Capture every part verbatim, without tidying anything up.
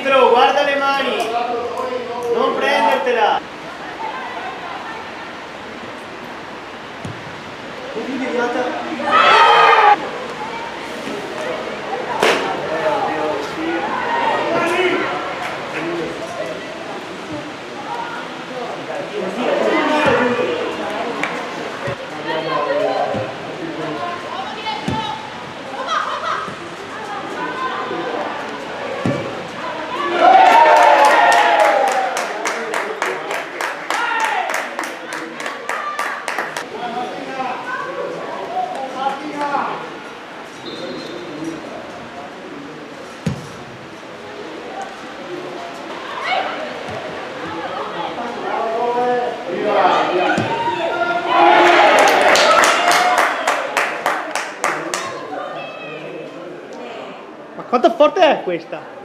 Però guarda le mani, non prendertela. Ma quanto forte è questa?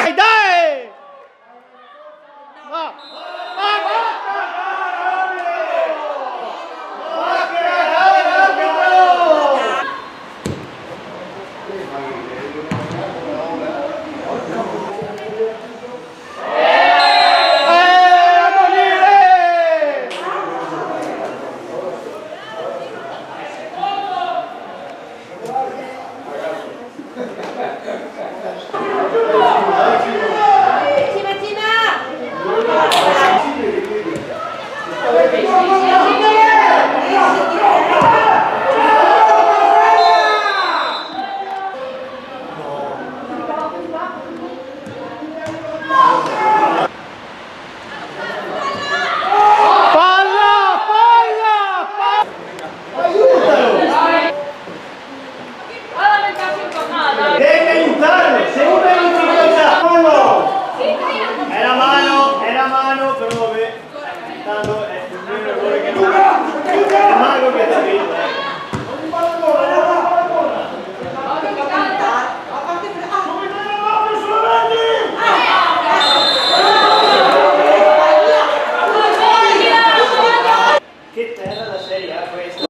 Dai, dai! Palla, palla, palla! Aiutalo! Devi aiutarlo, se uno è in difficoltà, fallo! È la mano, è la mano, però vabbè. Tanto è il primo errore che fa. È Marco che ha capito, eh. Che terra da Serie A questa?